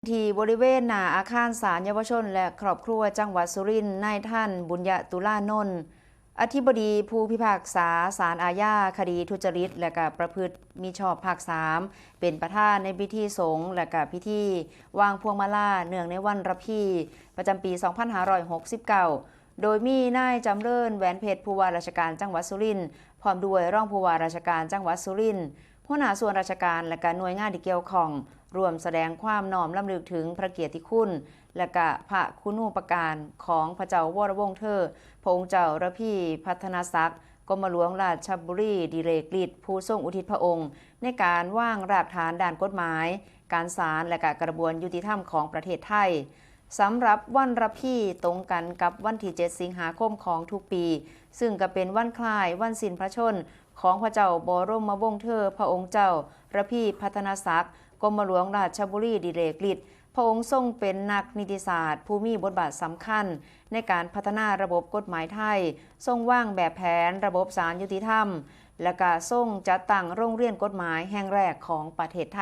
ທີ່ບໍລິເວນໜ້າອາຄານສານເຍົາວະຊົນ ແລະ ຄອບຄົວ ຈັງຫວັດສຸລິນ, ນາຍທ່ານ ບຸນຍະຕຸລານົນ ອະທິບໍດີຜູ້ພິພາກສາສານອາຍາຄະດີທຸດຈະລິດ ແລະ ກະປະພຶດມິຊອບ ພາກສາມ ເປັນປະທານໃນພິທີສົງ ແລະ ກະພິທີວາງພວງມາລາ ເນື່ອງໃນວັນລະພີ ປະຈຳປີ ສອງພັນຫ້າຮ້ອຍຫົກສິບເກົ້າ ໂດຍມີນາຍ ຈຳເລີນ ແຫວນເພັດ ຜູ້ວ່າລາຊະການຈັງຫວັດສຸລິນ ພ້ອມດ້ວຍຮອງຜູ້ວ່າລາຊະການຈັງຫວັດສຸລິນ, ຫົວໜ້າສ່ວນລາຊະການ ແລະ ກະໜ່ວຍງານທີ່ກ່ຽວຂ້ອງ ຮ່ວມສະແດງຄວາມນ້ອມລຳລຶກເຖິງພະກຽດຕິຄຸນ ແລະ ກະພະຄຸນູປະການຂອງພະເຈົ້າວໍລະວົງເທີ ພະອົງເຈົ້າລະພີພັດທະນາສັກ ກົມມະຫຼວງລາຊະບູລີ ດິເລກລິດ ຜູ້ຊົງອຸທິດພະອົງ ໃນການວາງຮາກຖານດ້ານກົດໝາຍ, ການສານ ແລະ ກະກະບວນຍຸຕິທຳຂອງປະເທດໄທ. ສຳລັບວັນລະພີ ຕົງກັນກັບວັນທີ ເຈັດ ສິງຫາຄົມຂອງທຸກປີ, ຊຶ່ງກະເປັນວັນຄ້າຍວັນສິ້ນພະຊົນຂອງພະເຈົ້າບໍລົມມະວົງເທີ ພະອົງເຈົ້າລະພີພັດທະນາສັກ ກົມມະຫຼວງລາຊະບູລີ ດິເລກລິດ. ພະອົງຊົງເປັນນັກນິຕິສາດຜູ້ມີບົດບາດສຳຄັນໃນການພັດທະນາລະບົບກົດໝາຍໄທ, ຊົງວາງແບບແຜນລະບົບສານຍຸຕິທຳ ແລະ ກະຊົງຈັດຕັ້ງໂຮງຮຽນກົດໝາຍແຫ່ງແລກຂອງປະເທດໄທ.